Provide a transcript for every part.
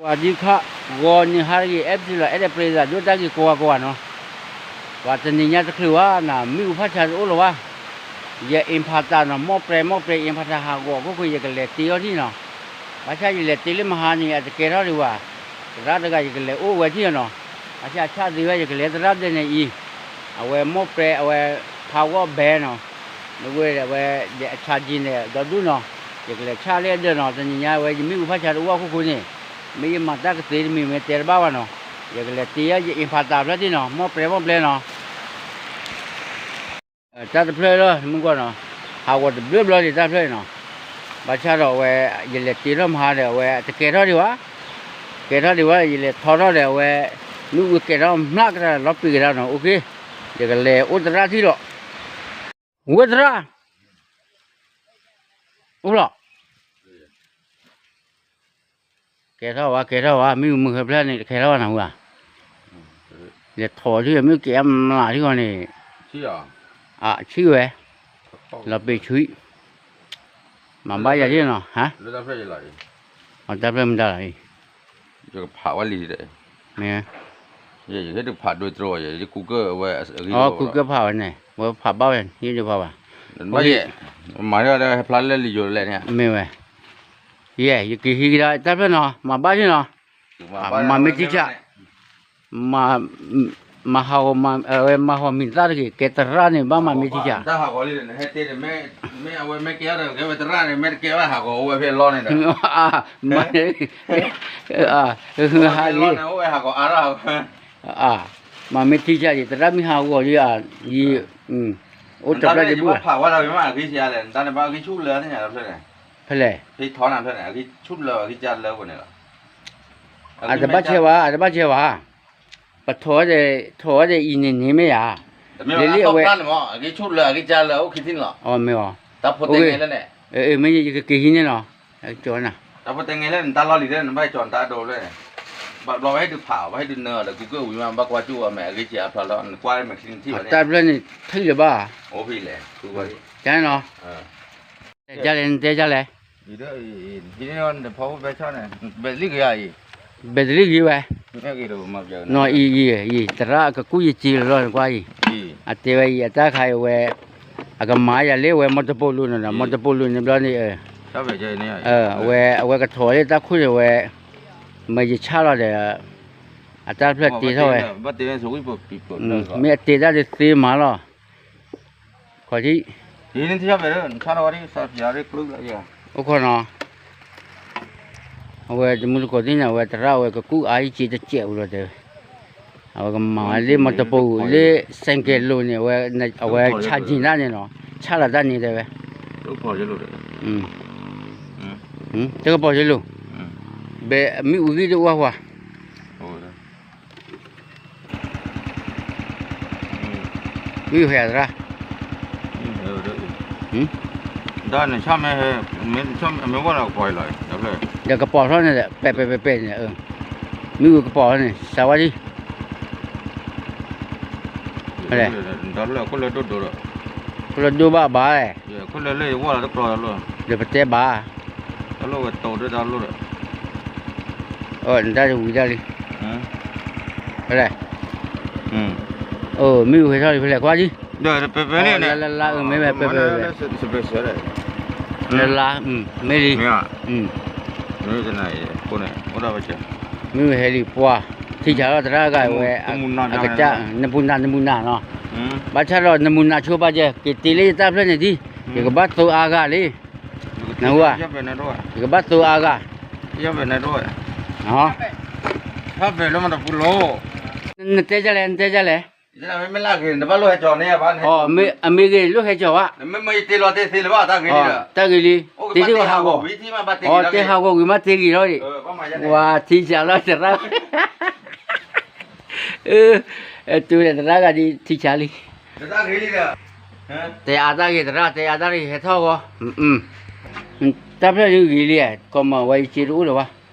ပှၤဒုးခး ဂီၤနံၤဟါတဂ့ၤ အဲၣ်ပစံးလီၤ အဲၣ်ဒိးပျဲသးဒိၣ်တၢ်ဂ့ၤကိးဂၤကိးဂၤနီၤ, ပှၤတနံၤညါတချုးဘၣ်နီၤ မ့ၣ်အူဖးဆါတအိၣ်လၢၤဘၣ်, ယအ့ၣ်ဖးတၢ်နီၤ မီၣ်ပြဲမီၣ်ပြဲ အ့ၣ်ဖးတၢ်ဟးဂီၤခိၣ်ခိၣ် ယကလဲၤတ့အီၤထံၣ်နီၤ, ဘၣ်ဆၣ်ယလဲၤတ့လၢမဟါန့ၣ် အတကဲထီၣ်ဒံးဘၣ်, သရၣ်တဂၤယကလဲၤအိၣ်ဝဲထံၣ်နီၤ, ဘၣ်ဆၣ်အဆၣ်သ့ဝဲ ယကလဲၤသရၣ်ဒၢးန့ၣ်အံၤ, အဝဲမီၣ်ပြဲ အဝဲ power bank နီၤ နဝဲအဝဲ အဆါကံန့ၣ် ဒီဒူၣ်နီၤ, ယကလဲၤဆၣ်လၢအဒၢးနီၤ တနံၤညါဝဲ ယမ့ၣ်အူဖးဆါတအိၣ်အခိၣ်ခိၣ်န့ၣ်, မ့ၢ်ယမၤတၢ်ကသ့တမံၤမ့ၢ်တဲတဘၣ်ဘၣ်နီၤ, ယကလဲၤတ့ယအ့ၣ်ဖးတၢ်ဖျၢၣ်သ့ၣ်နီၤ မီၣ်ပြဲမီၣ်ပြဲနီၤ, တၢ်တဖျၢၣ်လီၤ မုၢ်ကီၢ်နီၤ, ဟးဂီၤတဘျၢဘျီဒံးတၢ်ဖျၢၣ်နီၤ, ဘၣ်ဆၣ်ဒီးအဝဲ ယလဲၤတ့ထီၣ်မဟါဒီး အဝဲတကဲထီၣ်ဒံးဘၣ်, ကဲထီၣ်ဒံးဘၣ် ယလဲၤထီထီၣ်ဒီး အဝဲ မ့ၣ်အူကဲထီၣ်မျးကတၢၢ်လီၤပံာ်ကဒါနီၤ OK, ယကလဲၤအိၣ်သရၣ်ထံၣ်လီၤ, ဝဲသရၣ် အိၣ်လီၤ ကဲထီၣ်ဝဲ ကဲထီၣ်ဝဲ မ့ၣ်အူမုၢ်ဃဲဖျၢၣ်န့ၣ် တကဲထီၣ်ဝဲနၤဝဲ, လဲၤထီၣ်ထံၣ် မ့ၣ်အူကဲအမျးထံၣ်ဂီၤန့ၣ်, အဆံၣ်ဝဲ, လီၤပံာ်ဆံၣ်, မၤဘၣ်ယၤထံၣ်နီၤ, ဟါ, တၢ်ဖျၢၣ်မတၤလီၤအံၤ, မ့ၢ် ကူကၢၢ်ဖးဝဲန့ၣ် ဝဲဖးဘၣ်ဝဲ ဟံၣ်ဒုးဖးဘၣ်, မၤဖျါလၢလံယိၤလဲၣ်န့ၣ်, မ့ၢ်ဝဲ, ယဲ ယကဟံးကဒါတၢ်ဖျၢၣ်နီၤ မၤဘၣ်ထံၣ်နီၤ, မၤမ့ၢ်ထံဆး, မၤဟးဂီၤ ဝဲမၤဟီၣ်မံၤသၣ်တဂ့ၤ ကဲသရၣ်န့ၣ် ဘၣ်မၤမ့ၢ်ထံဆး, မ့ၢ်အဝဲမ့ၢ်ကဲအီၤဒီး ကဲဝဲသရၣ်န့ၣ် မ့ၢ်တကဲဘၣ်ဟးဂီၤအိၣ်ဝဲဖဲအလီၢ်န့ၣ်ဒီး မ့ၢ် ဟးဂီၤ မၤမ့ၢ်ထံဆးဒံး သရၣ်မ့ၢ်ဟးဂီၤဒံး ယံၤ အိၣ်တပျၢ်ဒံးဘူၣ်, ဖးဝဲဒၣ်မ့ၢ်အဂ့ၤဆံးလဲၣ် နတၢ်န့ၣ်ဘၣ်အဂ့ၤဆူၣ်လၢာ်သ့ၣ်ညါတဖျၢၣ်န့ၣ်, ဖဲလဲၣ်, ဖဲထီနၤဖျၢၣ်န့ၣ် အဂ့ၤဆူၣ်လၢာ်အဂ့ၤကၢ်လၢာ်ပူၤန့ၣ်လီၤ, အတဘၣ်ဆဲးဝဲ အတဘၣ်ဆဲးဝဲ, ပထီၣ်ဝဲဒီး ထီၣ်ဝဲဒီးအံၤန့ၣ်န့ၣ်မ့ၢ်ဧါ, လၢလံအဝဲ အဂ့ၤဆူၣ်လၢာ်အဂ့ၤကၢ်လၢာ်အိၣ်ခံထံၣ်န့ၣ်လီၤ, အမ့ၢ်အီၤ, တၢ်ဖိတဲငဲလၢန့ၣ်, မ့ၢ်ယကက့ၤဟံးန့ၣ်လီၤ, ကၠီနၤ တၢ်ဖိတဲငဲလၢနတၢ်လီၢ်လံၤလၢနဘၣ်ကၠီနတၢ်ဒိလၢန့ၣ်, ဘၣ်ဘျီဝဲဟဲဒုးဖး ဝဲဟဲဒုးနၢအီၤဒီး ကူကၢၢ်ဝံၤမး ဘၣ်ကွၢ်ကၠူၣ်အီၤမ့ၢ်အဂ့ၤဆံးအဖျါလီၤ နကွၢ်မ့ၢ်ချံနထံၣ်ဘၣ်န့ၣ်, တၢ်ဖျၢၣ်န့ၣ်ထံၣ်လၢၤဘၣ်, အိၣ်ဖဲလဲၣ်, တဲလဲၣ် နတဲလဲၣ်, ဘဲတလံဂ့ၤဝဲ, နီၤအံၤအံၤ သရၣ်အကကူၣ်ယစ့လီၤလီၤနကွၢ်အံၤ, အတဲဝဲအံၤ အတၢ်ခါအံၤဝဲ အကမၤယၤလၢဝဲ မီတပိလိန့ၣ်ဒီး မီတပိလိန့ၣ်ဘျီန့ၣ်, အဝဲ အဝဲကထီၣ်လၢတၢ်ခိၣ်န့ၣ်ဝဲ, မ့ၢ်ယဆၣ်လီၤဒီး, အတၢ်ဖျၢၣ်တ့ထီၣ်ဝဲ, မ့ၢ်အတ့တၢ်ဒုးသ့မးလီၤ, ခီၣ်ထံၣ်, အိၣ်ခီနီၤ, အဝဲတမုၢ်တကိးသ့ၣ်န့ၣ် အဝဲသရၣ်ဝဲကကူၣ်အါယစ့တစဲးဝံၤလီၤတဲဝဲ, အဝဲကမၤဝဲလၢမီတပိလိ လၢစဲးကဲးလိၤန့ၣ် အဝဲဆါက့ၤတၢ်န့ၣ်နီၤ, ဆၣ်လီၤတၢ်န့ၣ်တဲဝဲ, တကပီၤယလိၤ, ဘဲမ့ၣ်အူဂံၢ်တအိၣ်ဝဲ, မ့ၣ်အူဟဲသရၣ်, ဒီးကပီၤထီၣ်န့ၣ် ပဲပဲပဲပဲန့ၣ်, မ့ၣ်အူကပီၤထီၣ်န့ၣ် စးဝါဒံၣ်, ဖဲလဲၣ်, ခိၣ်လၢဒိၣ်ဘၣ်ဘၣ်, ဒီးပတဲဘၣ်, နတၢ်တဝံၤဒၣ်လံ, ဖဲလဲၣ်, မ့ၣ်အူဟဲထီၣ်လံဖဲလဲၣ် ကွၢ်ဒံၣ်, လၢလါအမ့ၢ်ဝဲ, လၢလါ, မ့ၢ်လံ, မ့ၢ်ဝဲဟဲလံပှၤ, ထံဆးလီၤသရၣ်ဂၤဝဲ, အကစၢ်, နမူနၤ နမူနၤနီၤ, ဘၣ်ဆၣ်ဒီးနမူနၤဆိပာ်ကဲ, က့ၤတ့လၢယတၢ်ဖျၢၣ်န့ၣ်ဒံၣ်, ယကဘၣ်သိအါဂၤလံ, နဝဲ, ယကဘၣ်သိအါဂၤ, နတဲဒ်လဲၣ် နတဲဒ်လဲၣ်, အမ့ၢ်ဂ့ၤလိၣ်ဟဲကၠီၤဘၣ်, တၢ်ဂ့ၤလံ, တဲဟးဂီၤဝံၤမးတ့ဂ့ၤလီၤ, ဝၤထံဆးလီၤသရၣ်, တုၤဒီးသရၣ်ဂၤဒ်ထံဆးလံ, တဲအါတၢ်ဂ့ၤသရၣ် တဲအါတၢ်ဂ့ၤဟဲထီၣ်ဂီၤ, တၢ်ဖျၢၣ်ဒ်ဂ့ၤလံ, ကီမၤဝဲယစ့တအိၣ်လၢၤဘၣ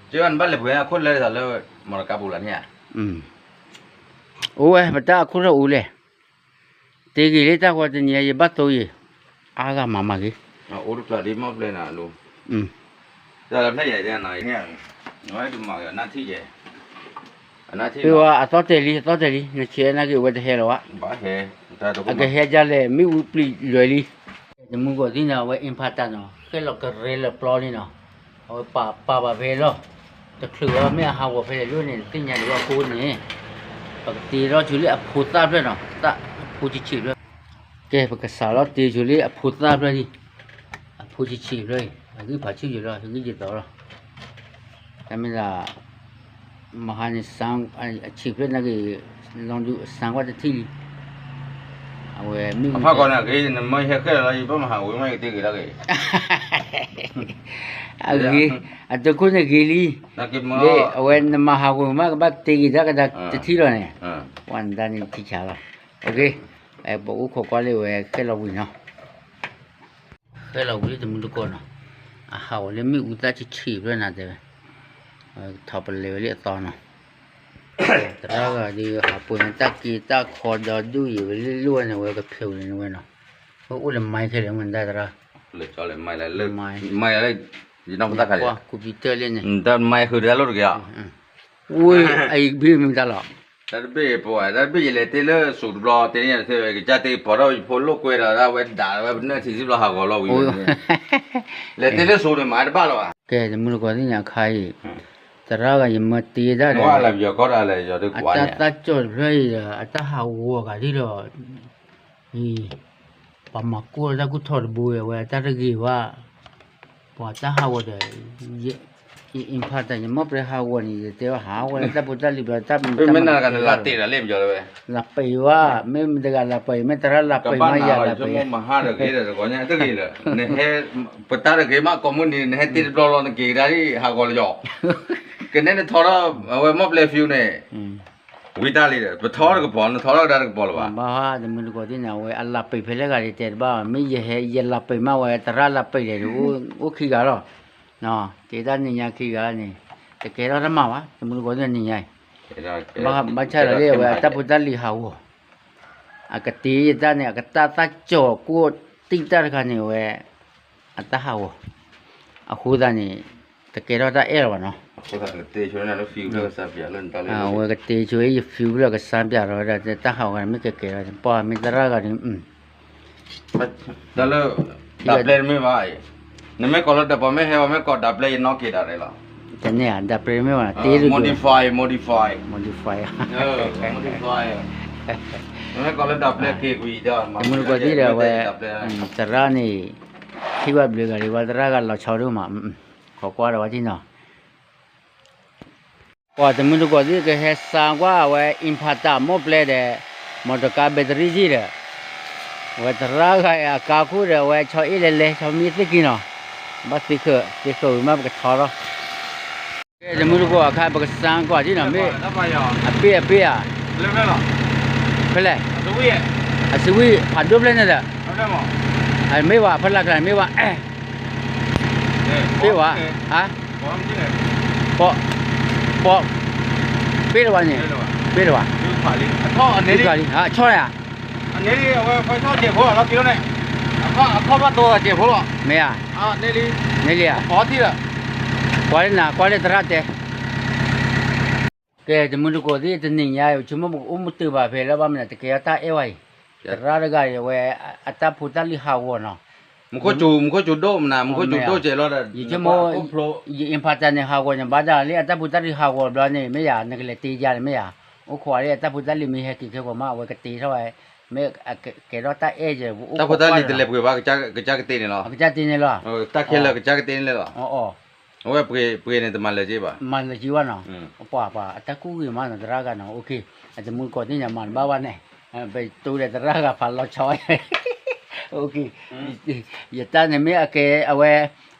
်, နဘၣ်လဲၤပှ့ၤအခိၣ်လၢာ်လၢ, မတကါပူၤလၢန့ၣ်ဧါ, အိၣ်ဝဲ ပတၢ်အခိၣ်ထီၣ်အိၣ်လဲၣ်, တ့ဂ့ၤလၢတၢ်ဃီတနံၤ ယဘၣ်သိယံၤ, အါဂၤမၤမၤဂ့ၤ, အိၣ်တဖျၢၣ်ဒ်မ့ၢ်ဖျၢၣ်နၤလိၤ, တၢ်ဖျၢၣ်ယၤန့ၣ်, ဝဲဒုးမၤက့ၤအနၢ်ထံၣ်ကဲ, အနၢ်ထံၣ် ပ့ၤဝဲအသီတဲာ်လံ အသီတဲာ်လံ နဆဲးနာ်က့ၤဝဲတဟဲလီၤဝဲ, ဘၣ်ဟဲ, အကဟဲဒ်လဲၣ် မ့ၣ်အူပျံၤလွဲၤလံ, တမူတကိးသ့ၣ်န့ၣ် အဝဲ inverter နီၤ ဃဲလီၤကရဲလၢပျီလံနီၤ, အဝဲပာ်ပာ်ဘၣ်ဖဲလီၤ, တချုးဝဲမ့ၢ်အဟးဂီၤဖဲလဲၣ်ဒ်န့ၣ် သ့ၣ်ညါဒံးဝဲအဃိန့ၣ်, ပကတ့ထီၣ်ဆူလၢအဖိသၣ်ဖျၢၣ်နီၤ သၣ်အဖိဆံးဆံးဖျၢၣ် ကဲ ပကစးလီၤတ့ဆိလၢအဖိသၣ်ဖျၢၣ်လံ, အဖိဆံးဆံးဖျၢၣ်အံၤ အဂံၢ်ဖးဆူၣ်ယံၤလီၤ ဟ့ၣ်ဂံၢ်ယသီလီၤ, တၢ်မ့ၢ်ဒၣ် မဟါန့ၣ် အဆံးဖျၢၣ်နာ်က့ၤ လီၤဒုးအစၢကွၢ်တထံၣ်လံ, အဝဲမ့ၢ်ဖးကီးန့ၣ်ဂ့ၤ နမ့ၢ်ဟဲဃဲလီၤ ယဘၣ်မၤဟးဝဲမ့ၢ်ကတ့ဂ့ၤတၢ်ဂ့ၤ, အဂ့ၤ, အတခိၣ်န့ၣ်ဂ့ၤလံ, အဝဲနမၤဟးဂီၤမးကဘၣ်တ့ဂ့ၤတၢ်ကဒါတထံၣ်လီၤန့ၣ်, ပှၤနဒါန့ၣ်ထံဆးလီၤ, ပအိၣ်ခိးကွၢ်လၢဝဲဃဲလီၤဝံၤနီၤ ဃဲလီၤဝံၤလၢတမူတကိးနီၤ, အဟးဂီၤလၢမ့ၣ်အူသၣ်ဆံးဆံးဖျၢၣ်နၤတဲဝဲ, ထီၣ်ပလဲၤဝဲလၢအသီနီၤ, သရၣ်ဂၤဒုးဟးပှ့ၤန့ၣ် တၢ်က့တၢ်ခီဒီဒူၣ်ယံၤဝဲလၢလိၣ်ဝဲန့ၣ် ဝဲကဖဲးဝဲန့ၣ်ဝဲနီၤ, အိၣ်လၢမၤခဲလၢာ်မ့ၢ်တၢ်သရၣ်, မၤလၢ computer လၢန့ၣ်, တၢ်မၤဃုာ်တၢ်လိၣ်တဂ့ၤဧါ ဝဲအံၤဘ့ၣ်မ့ၢ်တၢ်လီၤ, တၢ်တဘ့ၣ်ပဝဲ တၢ်တဘ့ၣ်ယလဲၤတ့လၢစိၤတဘျီ တဲန့ၣ် ကစၢ်တ့ပီၤထီၣ်ယဖိလိာ်ကွဲဒီး ဒၣ်ဝဲဒၣ်ဝဲပနၢ်ထံးစံဘျီဟးဂီၤလီၤဝံၤ, လဲၤတ့လၢစိၤန့ၣ် မၤတဘၣ်လီၤဘၣ်, ကဲ တမူတကိးသ့ၣ်ညါခါအံၤ, သရၣ်ဂၤယမၢတ့ဒၣ်ဒီး, အတၢ်သၣ်ကၠီၣ်တဖျၢၣ်အံၤဒီး အတၢ်ဟးဂီၤဂၤဒ်ဒီး, အံၤ, ပှၤမၤကိၢ်လၢတၢ်ကူၣ်ထီၣ်တဘိဝဲ အဝဲအတၢ်တဂ့ၤဘၣ်, ပှၤတၢ်ဟးဂီၤဒီး, ယ inverter ယမ့ၢ်ပှဲၤဟးဂီၤန့ၣ် ယတဲဘၣ်ဟးဂီၤလၢတၢ်ဖိတၢ်လံၤဘျီ တၢ်မ့ၢ်တၢ်မၤ လၢပံးဝဲ, မ့ၢ်မတၤတဂၤလၢပံး မ့ၢ်သရၣ်လၢပံးမး ယၤလၢပံး, မဟါတဂ့ၤဒီးတဂီၤညါတဂ့ၤလၢ, နဟဲ, ပတၢ်တဂ့ၤမး ကိးမုၢ်နံၤ နဟဲတ့တဘျီလီၤ နက့ၤကဒါဒ်ဟးဂီၤလၢယီၤ, ကနဲနထီထီၣ် အဝဲမ့ၢ်ပျဲ fuse န့ၣ်, ဝံတၢ်လံဒီး ပထီတကပီၤ နထီထီၣ်ကဒါတကပီၤလၢၤဘၣ်, ဘၣ်တမူတကိးသ့ၣ်န့ၣ် အဝဲအလၢပံးဖဲလဲၣ်ဂၤဒ်တဲတဘၣ်ဘၣ် မ့ၢ်ယဟဲ ယလၢပံးမးဝဲ သရၣ်လၢပံးလဲၣ်ဒီး အိၣ်ခံဂၤလီၤ, က့ၤတၢ်နံၤညါခံဂၤန့ၣ်, တကဲထီၣ်တမၤဘၣ် တမူတကိးသ့ၣ်နံၤညါအံၤ, ဘၣ်ဆၣ်ဒီးလၢအဝဲအတၢ်ဖိတၢ်လံၤဟးဂီၤ, အကတ့ယတၢ်န့ၣ် အကတၢ်သၣ်ကၠီၤကိၢ်တံၢ်တၢ်တခါန့ၣ် အဝဲ, အတၢ်ဟးဂီၤ, အဃိသတးန့ၣ်, တကဲထီၣ်တၢ်အဲၣ်လီၤဘၣ်နီၤ, အဝဲကတ့ဆိယ fuse လၢကစၢ်ပၠးထီၣ်ဝဲဒၣ် တၢ်ဟးဂီၤမ့ၢ်ကကဲထီၣ် ပှၤမ့ၢ်သရၣ်ဂၤန့ၣ် တၢ်လၢ, ဒၣ်ပျဲၢ်တမ့ၢ်ဘၣ်, နမ့ၢ်ကိးလၢဒၢးပီၤမ့ၢ်ဟဲဝဲမ့ၢ်ကိးဒၣ်ပျဲၢ်ယနီၣ်က့ၤဒၣ်လဲာ်လီၤ, တန့ၢ်ဧါ ဒၣ်ပျဲၢ်တမ့ၢ်ဘၣ် modify modify, modify, modify, နမ့ၢ်ကိးလၢဒၣ်ပျဲၢ်က့ၤကွံာ်ဒီး, တမူတကိးသ့ၣ်ဒီးဝဲ, သရၣ်န့ၣ်, ထံၣ်ဘၣ်ဘျုးဂၤဒ်ဝဲသရၣ်ဂၤလီၤဆီဒိၣ်မး, ခိးကွၢ်ဒီးဝဲထံၣ်နီၤ ပှၤတမုၢ်တကိးသ့ၣ်ကဟဲစါကွၢ်အဝဲ inverter မိၢ်ပျဲဒီး မော်တော်ကား battery ဒီး, အဝဲသရၣ်ဂၤအကါခိၣ်ဒီး အဝဲဆီအ့ၣ်လဲၤလဲၤ ဆီမံသ့ၣ်က့ၤနီၤ, ဘၣ်သ့ဃၢၤ သ့ဃၢၤဝံၤမး ပကထီထီၣ်, ကဲ တမုၢ်တကိးအခါ ပကစါကွၢ်ဒ်နီၤ မ့ၢ်, အပ့ၢ်အပ့ၢ်ဧါ, ဖဲလဲၣ်, အစဝံၣ်ဖးဒိၣ်ဖျဲၣ်န့ၣ်ဒီး, မ့ၢ်ဝဲ ဖဲလၢကျါန့ၣ်မ့ၢ်ဝဲ ပ့ၢ်ဝဲ, ဟါ, ပ, ပ, ပ့ၢ်လၢၤဝဲန့ၣ်, ပ့ၢ်လၢၤဝဲ, ဆီန့ၣ်ဧါ, မ့ၢ်ဧါ, န့ၢ်လံဧါ, ကွၢ်လၢနၤ ကွၢ်လၢသရၣ်တဲ ကဲ တမုၢ်တကိးသ့ၣ် တနံၤညါ ယဆိကမိၣ်ပကအိၣ်မုာ်တ့ၢ်ဘၣ်ဖဲလၢ ဘၣ်မနုၤ တကဲထီၣ်တၢ်အဲၣ်ဝဲအံၤ, သရၣ်တဂၤအံၤ အဝဲအတၢ်ဖိတၢ်လံၤဟးဂီၤနီၤ, မူခိၣ်စူၤ မူခိၣ်စူၤဒိၣ်မနုၤ မူခိၣ်စူၤဒိၣ်စဲးလီၤဒီး ယဆိကမိၣ် ယ inverter န့ၣ် ဟးဂီၤန့ၣ်ဘၣ်ဒၣ်လၢအတၢ်ဖိတၢ်လံၤဟးဂီၤဘျီန့ၣ် မ့ၢ်ယၤ နကလဲၤတ့ယၤန့ၣ်မ့ၢ်ယၤ, အိၣ်ခိးလၢအတၢ်ဖိတၢ်လံၤမ့ၢ်ဟဲက့ၤခဲကိာ်မး အဝဲကတ့ထီၣ်ဝဲ, မ့ၢ်ကဲထီၣ်တၢ်အဲၣ်ယဲ တၢ်ဖိတၢ်လံၤတလဲၤပှ့ၤဘၣ် ကစၢ်ကတ့န့ၣ်လီၤ, ကစၢ်တ့န့ၣ်လီၤ, တၢ်ခဲလၢာ်ကစၢ်ကတ့န့ၣ်လီၤ အဝဲပှ့ၤန့ၣ် တမၤလၢၤက့ဘၣ်, မၤလၢၤက့ဘၣ်နီၤ, ပှၤပှၤအတၢ်ကူၣ်ဂ့ၤမးနီၤ သရၣ်ဂၤနီၤ, အတမုၢ်တကိးသ့ၣ်ညါ မၤတဘၣ်ဘၣ်န့ၣ်, ပတိၤဒီးသရၣ်ဂၤဖးလီၤဆီ, ယတၢ်န့ၣ်မ့ၢ်အကဲအဝဲ,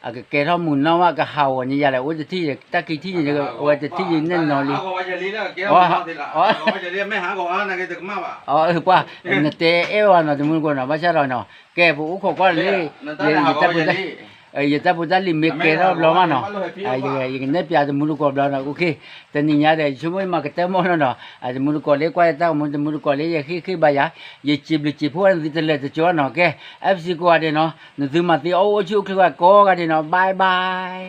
အကကဲထီၣ်မုၢ်နီၢ်မး ကဟးဂီၤန့ၣ်ယၤလဲၣ် အိၣ်တထံၣ် တၢ်ခံထံၣ်န့ၣ် အဝဲတထံၣ်န့ၣ်နီၤလံ, ပှၤ, နတဲအဲၣ်ဝဲနီၤ တမုၢ်တကိးနီၤ ဘၣ်ဆၣ်ဒီးနီၤ, ကဲ ပအိၣ်ခိးကွၢ်လၢ ယတၢ်ဖိတၢ်လံၤမ့ၢ်ကဲထီၣ်ဘျီမးနီၤ, ယကနဲၣ်ပျးတမုၢ်တကိးဘျီနီၤ, တနံၤညါဒီး ယဆိကမိၣ်မၤကတၢၢ်မီၢ်နီၤနီၤ, တမုၢ်တကိးလၢကွၢ်ယတၢ်ဂီၤမူ တမုၢ်တကိးလၢယဃ့ၢ်ဃ့ၢ်ဘါယၤ, ယစံးဘျုးစံးဖှိၣ်နသုတလၢာ်တကီနီၤ, ကဲ FC ကိးဂၤဒဲးနီၤ, နသုမၤသ့အီၣ်အိၣ်ဆူၣ်အိၣ်ချ့ဝဲကိးဂၤဒဲးနီၤ, bye bye.